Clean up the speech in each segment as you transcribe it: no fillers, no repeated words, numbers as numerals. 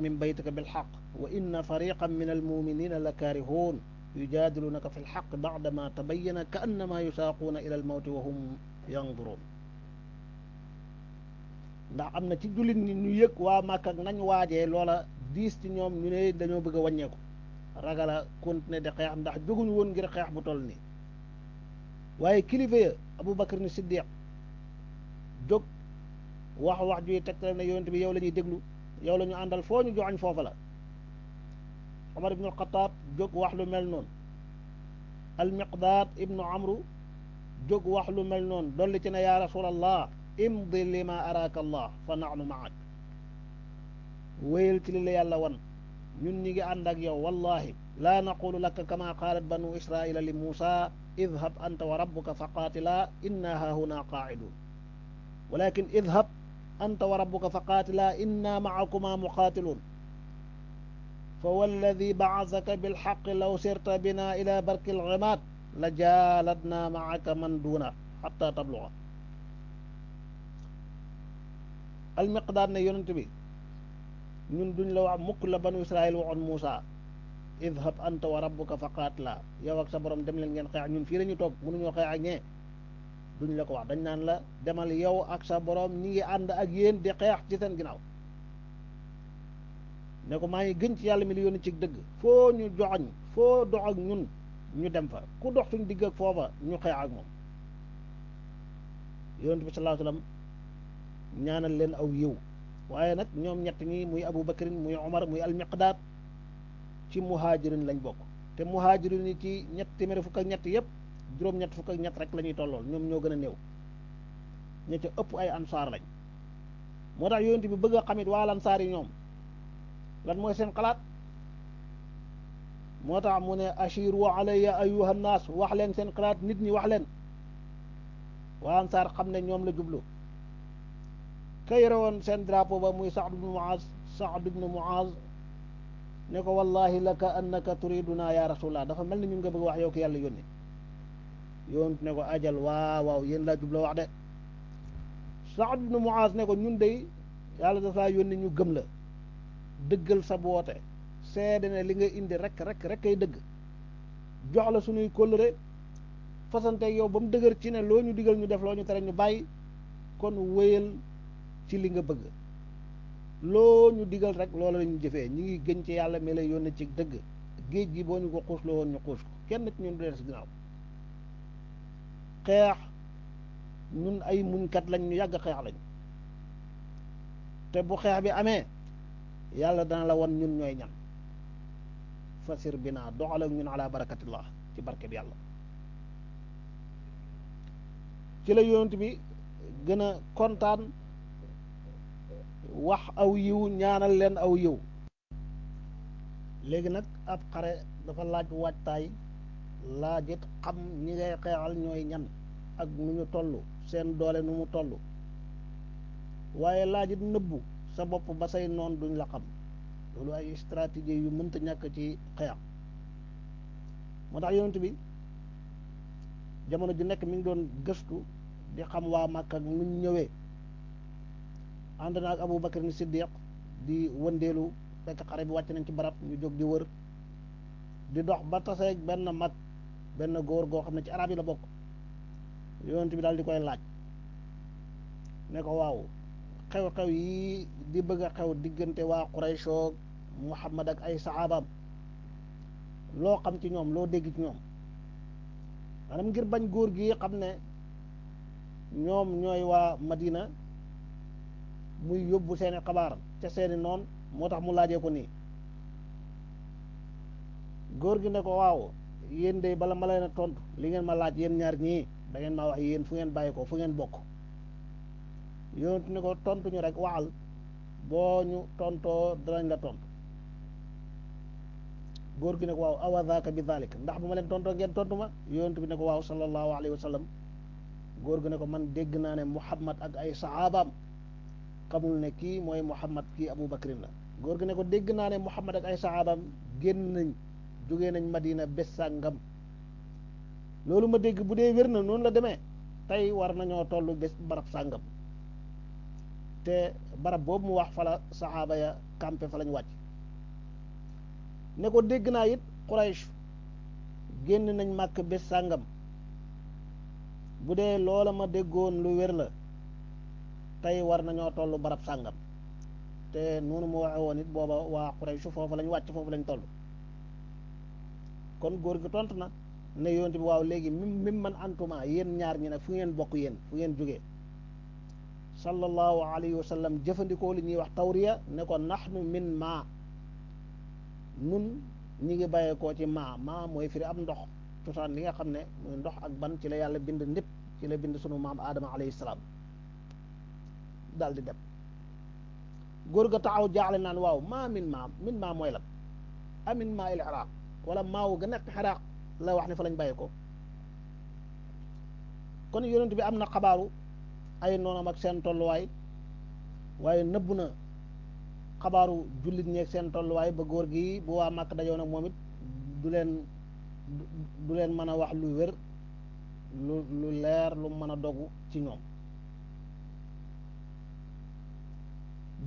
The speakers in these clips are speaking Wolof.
min baytika bilxaq wa inna fariqan min almuminina la kaarihuun yujaadilunaka fi lxaq bacdama tabayyana ka annama yusaaquuna ila almawti wa hum yanduruun. ndax am na ci jullit ñi ñu yëg waa Màkka ak nañ waajee loola diis ci ñoom ñu ne dañoo bëgg a wàññeeku ragal a continuer de xeex ndax jóguñu woon ngir xeex bu toll nii waaye kilifa ya Abubakar ni Siddiq jóg wax juy tegtal ne yonent bi yow la ñuy déglu yow la ñu àndal foo ñu joxañ foofa la. Omar ibnu Xataab jóg wax lu mel noonu. Almiqdaad ibnu Amru jóg wax lu mel noonu dolli ci ne yaa rasulallah imdi lima araaka allah fa nahnu maak wéyal ci li la yàlla wan ñun ñi ngi ànd ak yow wallahi laa naqulu laka kama qaalat banu israila li muusa idhab anta wa rabbuka fa qaatila inna haahuna qaacidun walakin idhab anta wa rabbuka fa qaatila inna maakuma muqaatiluun fa walladi bacasaka bilxaqi law sirta bina ila barki lgimaat la jaaladna maaka man duuna xatta tabluga. Almiqdaad ne yonent bi ñun duñ la wax mukk la banu israil waxoon Muusa idhab anta wa rabbuka fa qaatila yow ak sa borom dem leen ngeen xeex ñun fii la ñu toog mënuñoo xeex ak ñee duñ la ko wax dañ naan la demal yow ak sa borom ñi ngi ànd ak yéen di xeex ci seen ginnaaw ne ko maa ngi gën ci yàlla mi li yónni ci dëgg foo ñu joxoñ foo dox ak ñun ñu dem fa ku dox suñ digg ak foofa ñu xeex ak moom. yonent bi sallallahu alayhi wa sallam ñaanal leen aw yiw waaye nag ñoom ñett ñi muy Abu Bakrin muy Omar muy Almiqdaad ci muhaajirin lañ bokk te muhaajirin yi ci ñett téeméeri fukk ak ñett yëpp juróom-ñett fukk ak ñett rek la ñuy tollool ñoom ñoo gën a néew ña ca ëpp ay ansaar lañ. moo tax yonent bi bëgg a xamit waa ansaar yi ñoom lan mooy seen xalaat moo tax mu ne ashiru alayya ayuha nnaas wax leen seen xalaat nit ñi wax leen waa ansaar xam ne ñoom la jublu. ka yore woon seen drapeau ba muy Saad ibnu Muaz ne ko wallahi laka annaka turiduna ya rasulallah dafa mel ni ñu nga bëgg wax yow ko yàlla yónni yonent ne ko ajal waaw yéen laa jubla wax de. Saad ibnu Muaz ne ko ñun de yàlla dafa yónni ñu gëm la dëggal sa boote seede ne li nga indi rek kay dëgg jox la suñuy kóllëre fasante yow ba mu dëgër ci ne loo ñu digal ñu def loo ñu tere ñu bàyyi kon wéyal ci li nga bëgg loo ñu digal rek loola la ñu jëfee ñi ngi gën ci yàlla mi lay yónne ci dëgg géej gi boo ñu ko xuus loo woon ñu xuus ko kenn ci ñun du des ginnaaw xeex ñun ay muñkat lañ ñu yàgg xeex lañ te bu xeex bi amee yàlla dana la won ñun ñooy ñan fasir bi naa doxal ak ñun ala barakatillah ci barke bi yàlla. ci la yonent bi gën a kontaan wax aw yiw ñaanal leen aw yiw. léegi nag ab xare dafa laaj waajtaay laajit xam ñi ngay xeexal ñooy ñan ak nu ñu toll seen doole nu mu toll waaye laajit nëbbu sa bopp ba say noon duñ la xam loolu ay stratégie yu mënta ñàkk ci xeex. moo tax yonent bi jamono ju nekk mi ngi doon gëstu di xam waa Màkka ak nuñ ñëwee ànd na ak Abu Bakr ni Siddiq di wëndeelu fekk xare bi wàcc nañ ci barab ñu jóg di wër di dox ba taseeg benn góor goo xam ne ci arab yi la bokk yonent bi daal di koy laaj ne ko waaw xew-xew yi di bëgg a xew diggante waa Quraysh ak Muhammad ak ay saxaabaam loo xam ci ñoom loo dégg ci ñoom maanaam ngir bañ góor gi xam ne ñoom ñooy waa Madina muy yóbbu seeni xabaar ca seeni noon moo tax mu laajee ko nii góor gi ne ko waaw yéen de bala ma leen a tontu li ngeen ma laaj yéen ñaar ñii da ngeen maa wax yéen fu ngeen bàyyi ko fu ngeen bokk yonent ne ko tontu ñu rek waxal boo ñu tontoo danañ la tontu góor gi ne ko waaw awa zaaka bi zalik ndax bu ma leen tontoo ngeen tontu ma yonent bi ne ko waaw sallallahu alayhi wa sallam góor gi ne ko man dégg naa ne Muhammad ak ay saxaabaam xamul ne kii mooy Muhammad kii Abu Bakrin la góor gi ne ko dégg naa ne Muhammad ak ay saxaabaam génn nañ jógee nañ Madina bés sàngam loolu ma dégg bu dee wér na noonu la demee tey war nañoo tollu bés barab sàngam te barab boobu mu wax fa la saxaaba ya campé fa lañ wàcc ne ko dégg naa it Quraysh génn nañ màkk bés sàngam bu dee loola ma déggoon lu wér la tey war nañoo toll barab sàngam te noonu mu waxe woon it booba waa Quraysh foofu lañ wàcc foofu lañ toll kon góor gi tontu na ne yonent bi waaw léegi mim man antuma yéen ñaar ñi nag fu ngeen bokk yéen fu ngeen jógee sallallahu alayhi wa sallam jëfandikoo li ñuy wax tawriya ne ko nahnu min maa nun ñi ngi bàyyeekoo ci maa mooy firi ab ndox cosaan li nga xam ne muy ndox ak ban ci la yàlla bind nit ci la bind sunu maam Adama alayhi salaam daal di dem góor ga taxaw jaaxle naan waaw min maa mooy lan amin maa il Iraq wala maawu ga nekk Iraq la wax ne fa lañ bàyyeekoo kon yonent bi am na xabaaru ay noonam ak seen tolluwaay waaye nëbb na xabaaru jullit ñeeg seen tolluwaay ba góor gi bu waa Màkk dajoo nag moom it du leen mën a wax lu wér lu leer lu mën a dogu ci ñoom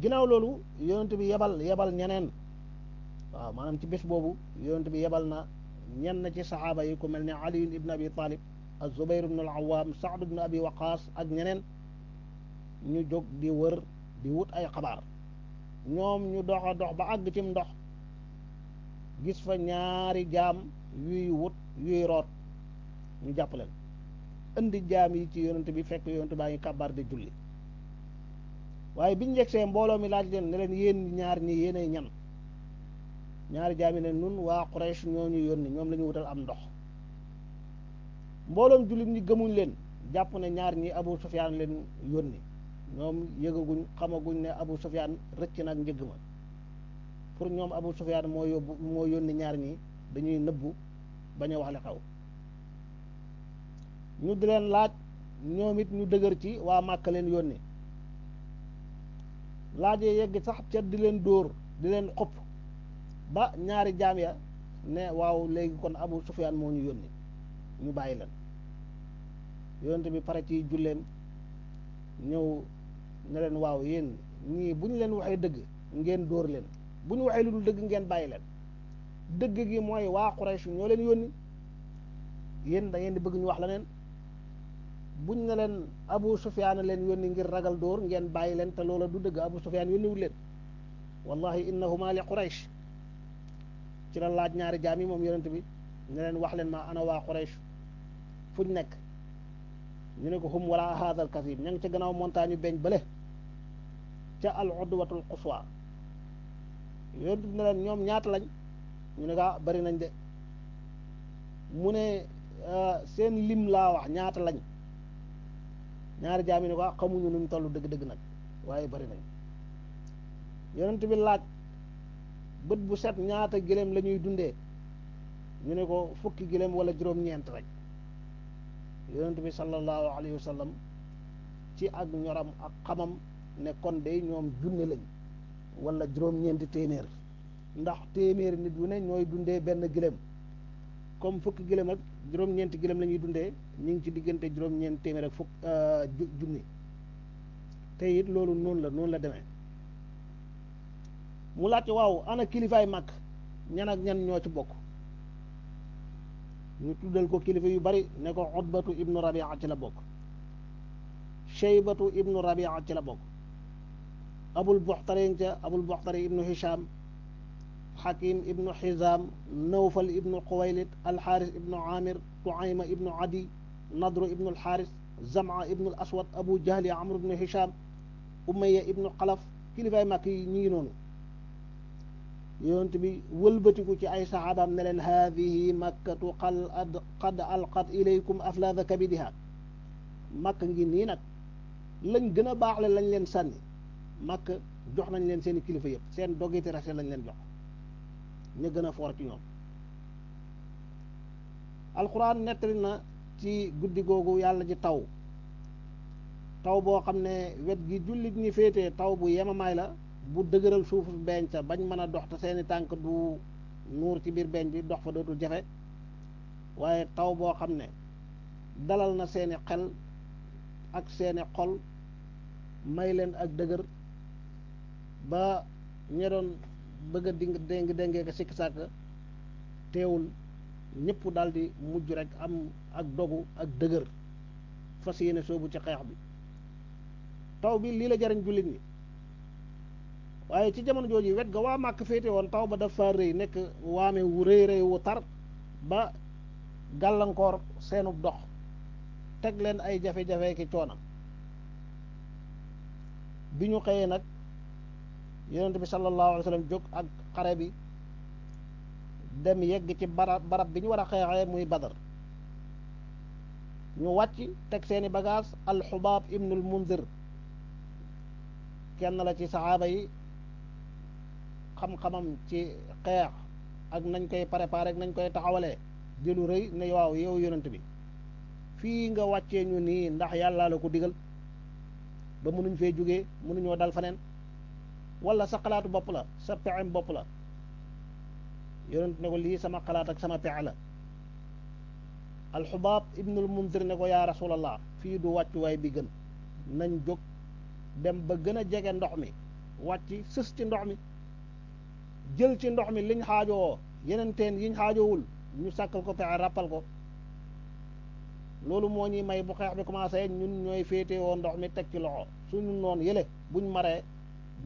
ginnaaw loolu yonent bi yebal ñeneen waaw maanaam ci bés boobu yonent bi yebal na ñenn ci saxaaba yi ku mel ne Ali ibn Abi Talib ak Zubayr ibn al-Awwam Saad ibn Abi Waqaas ak ñeneen ñu jóg di wër di wut ay xabaar ñoom ñu dox a dox ba àgg cim ndox gis fa ñaari jaam yuy root ñu jàpp leen indi jaam yi ci yonent bi fekk yonent baa ngi kàbbar di julli waaye biñ yegsee mbooloo mi laaj leen ne leen yéen ñaar ñi yéenay ñan ñaari jaam yi ne nun waa Quraysh ñoo ñu yónni ñoom la ñu wutal am ndox mbooloom jullit ñi gëmuñ leen jàpp ne ñaar ñi Abu Sufyaan leen yónni ñoom yëgaguñ xamaguñ ne Abu Sufyaan rëcc nag njëgg ma pour ñoom Abu Sufyaan moo yónni ñaar ñi dañuy nëbbu bañ a wax li xaw ñu di leen laaj ñoom it ñu dëgër ci waa Màkka leen yónni laajee yegg sax ca di leen dóor di leen xupp ba ñaari jaam ya ne waaw léegi kon Abu Sufyaan moo ñu yónni ñu bàyyi leen yonent bi pare ci julleem ñëw ne leen waaw yéen ñii bu ñu leen waxee dëgg ngeen dóor leen bu ñu waxee lu dul dëgg ngeen bàyyi leen dëgg gi mooy waa Quraysh ñoo leen yónni yéen da ngeen di bëgg ñu wax leneen buñ ne leen Abu Sufyaan leen yónni ngir ragal dóor ngeen bàyyi leen te loola du dëgg Abu Sufyaan yónniwul leen wallahi innahuma li Quraysh ci la laaj ñaari jaam yi moom yonent bi ne leen wax leen ma ana waa Quraysh fuñ nekk ñu ne ko hum wala hadha al kasib ña ngi ca gannaaw montagne beñ bële ca al udwatul quswa yonent bi ne leen ñoom ñaata lañ ñu ne ko bari nañ de mu ne seen lim laa wax ñaata lañ ñaari jaam yi ne ko xamuñu nuñ toll dëgg-dëgg nag waaye bari nañ yonent bi laaj bët bu set ñaata gëléem la ñuy dundee ñu ne ko fukki gëléem wala juróom-ñeent rek yonent bi sallallahu alayhi wa sallam ci ak ñoram ak xamam ne kon de ñoom junne lañ wala juróom-ñeenti téeméer ndax téeméeri nit yu ne ñooy dundee benn gëléem comme fukki gëléem ak juróom-ñeenti gëléem la ñuy dundee ñu ngi ci diggante juróom-ñeenti téeméer ak fukk junni te it loolu noonu la demee mu laajte waaw ana kilifaay Màkk ñan ak ñan ñoo ci bokk ñu tuddal ko kilifa yu bari ne ko Utbatu ibnu Rabia ci la bokk Shaybatu ibnu Rabia ci la bokk Abul Buxtari ibnu Hisham Hakim ibnu Hizam Nawfal ibnu Xuwaylit Alxaaris ibnu Amir Tuayma ibnu Adi Nadru ibnu Alxaaris Zama ibnu Aswad Abu Jahli Amr ibnu Hisham Umayya ibnu Xalaf kilifaay Màkk yi ñu ngi noonu yonent bi wëlbatiku ci ay saxaabaam ne leen haadihi makkatu qad alqat ilaykum aflaada kabidiha makk ngi nii nag lañ gën a baax le lañ leen sànni makk jox nañ leen seeni kilifa yëpp seen dogiti rase lañ leen jox ñu gën a foor ci ñoom alquran nettali na ci guddi googu yàlla ji taw boo xam ne wet gi jullit ñi féetee taw bu yemamaay la bu dëgëral suufu beeñ ca bañ mën a dox te seeni tànk du nuur ci biir beeñ bi dox fa dootul jafe waaye taw boo xam ne dalal na seeni xel ak seeni xol may leen ak dëgër ba ña doon bëgg a déngee ko sikk sàkk teewul ñëpp daal di mujj rek am ak dogu ak dëgër fas yéene soobu ci xeex bi. taw bi lii la jariñ jullit ñi waaye ci jamono jooju wet ga waa màkk féete woon taw ba dafa rëy nekk waame wu rëy wu tar ba gàllankoor seenub dox teg leen ay jafe-jafe ki coona bi ñu xëyee nag yonent bi sallallahu alayhi wa sallam jóg ak xare bi dem yegg ci barab bi ñu war a xeexee muy Badar ñu wàcc teg seeni bagage alxubaab ibnul munzir kenn la ci saxaaba yi xam-xamam ci xeex ak nañ koy préparé ak nañ koy taxawalee di lu rëy ne waaw yow yonent bi fii nga wàccee ñu nii ndax yàlla la ko digal ba mënuñ fee jógee mënuñoo dal faneen wala sa xalaatu bopp la sa pexem bopp la yonent ne ko lii sama xalaat ak sama pexe la alxubaab ibnul munzir ne ko yaa rasulallah fii du wàccuwaay bi gën nañ jóg dem ba gën a jege ndox mi wàcc sës ci ndox mi jël ci ndox mi liñ xaajoo yeneen teen yiñ xaajoowul ñu sàkkal ko pexe ràppal ko loolu moo ñuy may bu xeex bi commencé ñun ñooy féetewoo ndox mi teg ci loxo suñu noon yële buñ maree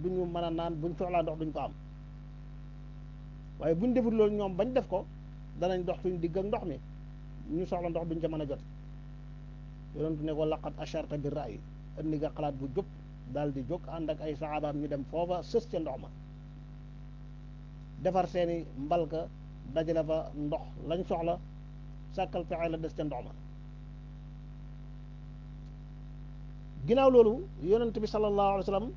duñu mën a naan buñ soxlaa ndox duñ ko am waaye buñ deful loolu ñoom bañ def ko danañ dox suñ digg ak ndox mi ñu soxla ndox duñ ca mën a jot yonentu ne ko laqad asharta bi ra'yi indi nga xalaat bu jub daal di jóg ànd ak ay saxaabaam ñu dem foofa sës ca ndox ma defar seeni mbalka dajale fa ndox lañ soxla sàkkal pexe la des ca ndox ma ginnaaw loolu yonent bi sallallahu alayhi wa sallam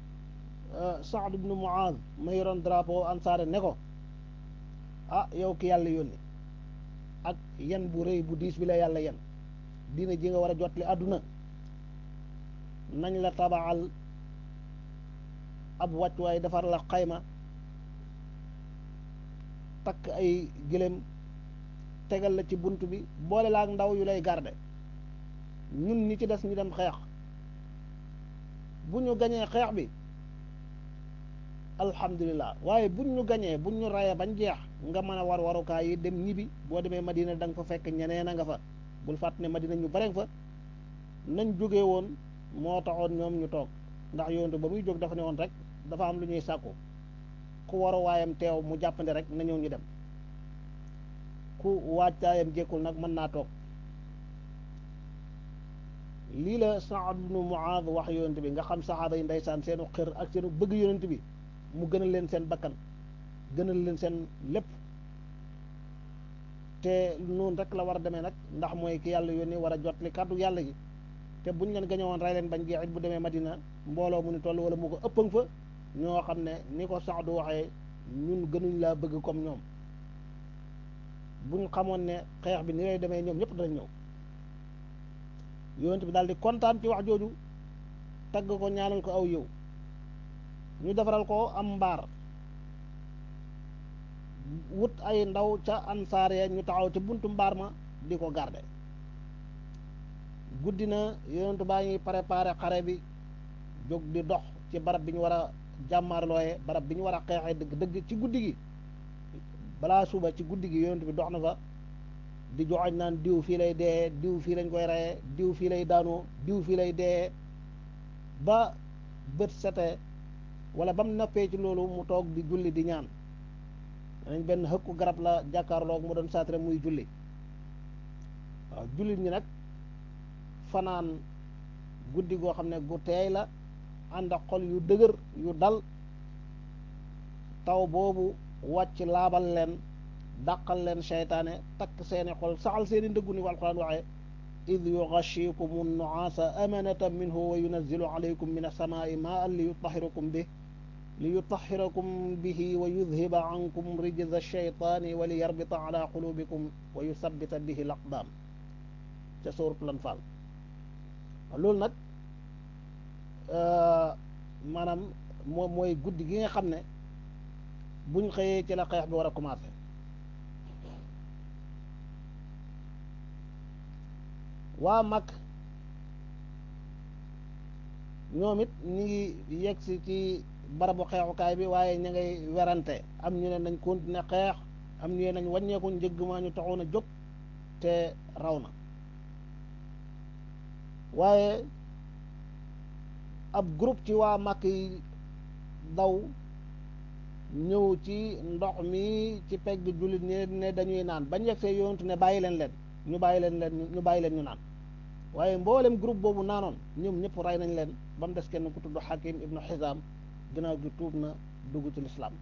Saad ibnu Muaz ma yoroon drapeau ansaare ne ko ah yow ki yàlla yónni ak yan bu rëy bu diis bi la yàlla yan diina ji nga war a jotli àdduna nañ la tabaxal ab wàccuwaay defar la xayma takk ay gëléem tegal la ci bunt bi boole la ak ndaw yu lay garde ñun ñi ci des ñu dem xeex bu ñu gañee xeex bi alhamdulilah waaye buñ ñu gañee buñ ñu rayee bañ jeex nga mën a war warukaay yi dem ñibbi boo demee Madina da nga fa fekk ñeneen a nga fa bul fàtt ne Madina ñu bare fa nañ jógee woon moo taxoon ñoom ñu toog ndax yonent ba muy jóg dafa ne woon rek dafa am lu ñuy sàkku ku waruwaayam teew mu jàppandi rek na ñëw ñu dem ku waajtaayam jekkul nag mën naa toog lii la Saad ibnu Muaaz wax yonent bi nga xam saxaaba yi ndeysaan seenu xër ak seenu bëgg yonent bi mu gënal leen seen bakkan gënal leen seen lépp te noonu rek la war a demee nag ndax mooy ki yàlla yónni war a jot li kàddu yàlla gi te buñ leen gañewoon rey leen bañ jeexit bu demee Madina mbooloo mu ni toll wala mu ko ëppang fa ñoo xam ne ni ko Saadu waxee ñun gënuñ laa bëgg comme ñoom buñ xamoon ne xeex bi ni lay demee ñoom ñëpp danañ ñëw yonent bi daal di kontaan ci wax jooju tagg ko ñaanal ko aw yow ñu defaral ko am mbaar wut ay ndaw ca ansaar ya ñu taxaw ci buntu mbaar ma di ko garde guddi na yonent baa ngi préparé xare bi jóg di dox ci barab bi ñu war a jàmmaarlooye barab bi ñu war a xeexee dëgg ci guddi gi balaa suba ci guddi gi yonent bi dox na fa di joxoñ naan diw fii lay dee diw fii lañ koy reyee diw fii lay daanoo diw fii lay dee ba bët setee wala ba mu noppee ci loolu mu toog di julli di ñaan dañ benn xëkku garab la jàkkaarloog mu doon saatre muy julli waaw jullit ñi nag fanaan guddi goo xam ne gu teey la ànd ak xol yu dëgër yu dal taw boobu wàcc laabal leen dàqal leen seytaane takk seeni xol saxal seeni ndëggu ni alquran waxee id yughashikumu nuaasa amanatan minhu wa yunazzilu alaykum min as-samaa'i maa'an li yutahhirakum bihi wa yudhiba ankum rijza ash-shaytaani wa li yarbita ala qulubikum wa yusabbita bihi al-aqdaam ca suuratul Anfaal loolu nag maanaam moom mooy guddi gi nga xam ne buñ xëyee ci la xeex bi war a commencé waa mag ñoom it ñi ngi yegg si ci barabu xeexukaay bi waaye ña ngay werante am ñu ne nañ continuer xeex am ñu ne nañ wàññeeku njëgg maa ñu taxoon a jóg te raw na waaye ab groupe ci waa màkk yi daw ñëw ci ndox mi ci pegg jullit ñi ne dañuy naan bañ yegsee yontu ne bàyyi leen ñu bàyyi leen ñu naan waaye mboolem groupe boobu naanoon ñoom ñëpp rey nañ leen ba mu des kenn ku tudd Hakim ibnu Xizaam ginnaaw gi tuub na dugg ci lislaam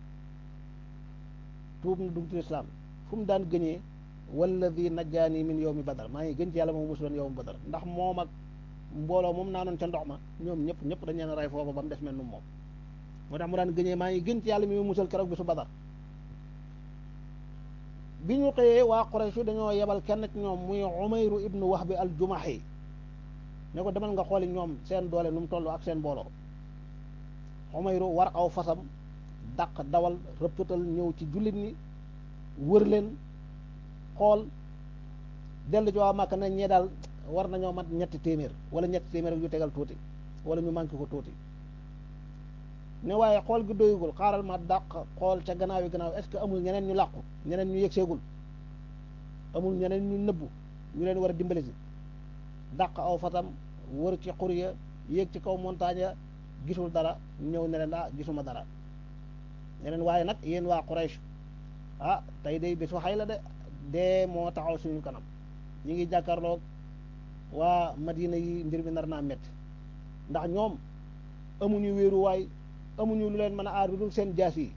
fu mu daan gëñee walladi najjaani min yawmi badar maa ngi gën ci yàlla moom musuloon yawmu badar ndax moom ak mbooloo moom naanoon ca ndox ma ñoom ñëpp dañ leen rey foofa ba mu des mel nu moom moo tax mu daan gëñee maa ngi gën ci yàlla mi musal keroog bi su badar bi ñu xëyee waa Quraysh dañoo yebal kenn ci ñoom muy Umayru ibnu Wahb al-Jumahi ne ko demal nga xooli ñoom seen doole nu mu toll ak seen mbooloo Umayru war aw fasam dàq dawal rëppatal ñëw ci jullit ñi wër leen xool dellu ci waa Màkka nañ ñee daal war nañoo mat ñetti téeméer wala ñetti téeméer ak yu tegal tuuti wala ñu manqué ko tuuti ne waaye xool gi doyugul xaaral ma dàq xool ca gannaaw est-ce que amul ñeneen ñu làqu ñeneen ñu yegseegul amul ñeneen ñu nëbbu ñu leen war a dimbali si dàq aw fatam wër ci xur ya yéeg ci kaw montagne ya gisul dara ñëw ne leen gisuma dara ne leen waaye nag yéen waa Quraysh tey day bisu xay la de moo taxaw suñu kanam ñi ngi jàkkaarloog waa Madina yi mbir mi nar naa métti ndax ñoom amuñu wéeruwaay amuñu lu leen mën a aar lu dul seen jaas yi